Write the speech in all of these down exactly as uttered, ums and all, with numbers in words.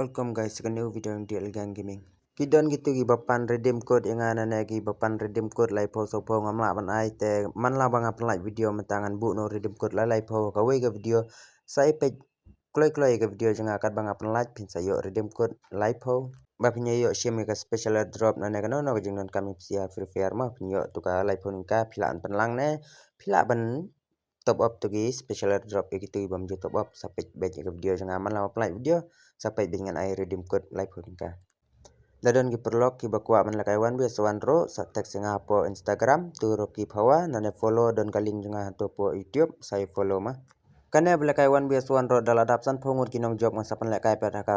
Welcome guys, ka new video in D L Gang Gaming. Ki don kitu ki ba pan redeem code ïa nga, nane ki ba pan redeem code laiphew sawphew ngam lah ban ai te man la ba nga pynlait video mynta ngan buh no redeem code la laiphew kawei ka video. Sa ïa peit kloi kloi ka video jong nga kat ba nga pynlait phin sa ïoh redeem code laiphew. Ba phin ïoh shim ïa ka special airdrop nane kano kano ka jingdonkam ïa phi ïa Free Fire ma phin ïoh tu ka laiphew ningka phi lah ban pynlang ne phi lah ban top up tu ki special airdrop ïa kitu ki bym ju top up. Sa peit beit ïa ka video jong nga man la ba pynlait video. Sa peit beit ngan ai redeem code laiphew ningka. La don ki paralok ki ba kwah ban lehkai one vs one ruh sa text ïa nga hapoh Instagram tu ruh ki phawa nane follow don ka link jong nga hato hapoh YouTube sa ïa follow ma. Kane ba lehkai one vs one ruh da la dap sanphew ngut ki nongjop ngan sa pynlehkai pat ha ka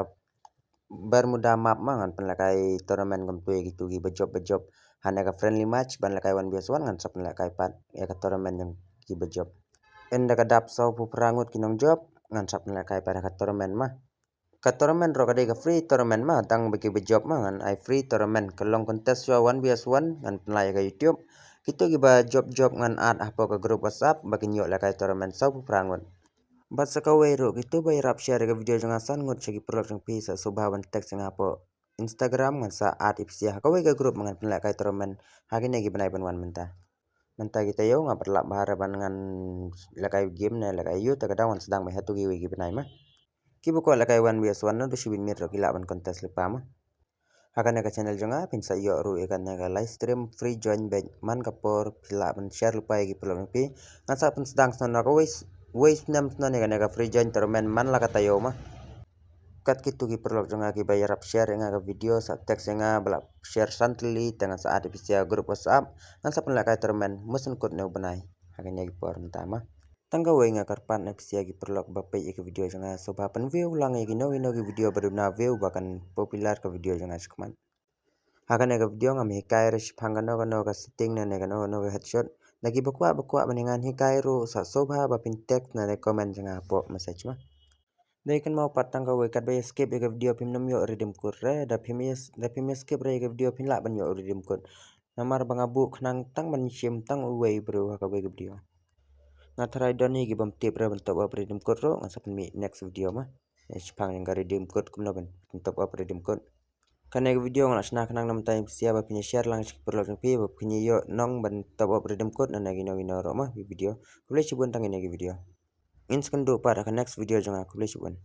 Bermuda map ma ngan pynlehkai tournament kumtu ïa kitu ki ba jop ba jop. Hane ka friendly match ban lehkai one vs one ngan sa pynlehkai pat ïa ka tournament jong ki ba jop. Ynda ka dap sawphew phra ngut ki nongjop ngan sa pynlehkai pat ha ka tournament ma. Ka tournament ruh ka dei ka free tournament ma tang ba ki ba jop ma ngan ai free tournament ka long contest shuwa one vs one ngan pynlait ïa ka YouTube. Kitu ki ba jop jop ngan add hapoh ka group WhatsApp ba kin ïoh lehkai tournament sawphew phra ngut. Bad sa kawei ruh kitu ba ïarap share ïa ka video jong nga san ngut sha ki paralok jong phi sa sngewbha ban text ïa nga hapoh Instagram ngan sa add ïa phi sha ha kawei ka group ba ngan pynlehkai tournament ha kine ki bnai ban wan mynta. Mynta ki taïew nga pat lap bha re ban ngan lehkai game ne lehkai youth ka daw ngan sdang beit ha tu kiwei ki bnai ma. Ki ba kwah lehkai one vs one na du shibit miet ruh ki lah ban contest lypa ma. Ha kane ka channel jong nga phin sa ïoh ruh ïa kane ka live stream free join beit man ka por phi lah ban share lypa ïa ki paralok jong phi. Ngan sa pynsdang snon na kawei wei snem snon ïa kane ka free join tournament man la ka taïew ma. Kat kitu ki paralok jong nga ki ba ïarap share ïa nga ka video sa text ïa nga ba la share san tylli te ngan sa add ïa phi sha group WhatsApp ngan sa pynlehkai tournament mynsngi kut ne u bnai. Ha kine ki por mynta ma. Tang kawei nga kyrpad na phi sha ki paralok ba peit ïa ki video jong nga sngewbha pynview lang ïa kino kino ki video ba duna view ba kan popular ka video jong nga shakhmat. Ha kane ka video ngam hikai re shaphang kano kano ka setting nane kano kano ka headshot. Da ki ba kwah ba kwah ban ïa ngan hikai ruh sa sngewbha ba phin text nane comment jong nga hapoh message ma. Dei kynmaw pat tang kawei kat ba ïa skip ïa ka video phim nym ïoh redeem code re da phim ïa da phim ïa skip re ïa ka video phin lah ban ïoh redeem code. Namar ba nga buh khnang tang ban shim tang uwei briew ha kawei ka video. Nga tharai don hi ki bym tip re ban top up redeem code ruh ngan sa pynmih next video ma. Ïa shaphang ïa ka redeem code kumno ban top up redeem code. Kane ka video nga la shna khnang namar ïa phi sha ba phin ïa share lang sha ki paralok jong phi ba phin ïa ïoh nong ban top up redeem code nane kino kino ruh ma video. Khublei shibun tang kine ki video. Ngin sa kynduh pat ha ka next video jong nga khublei shibun.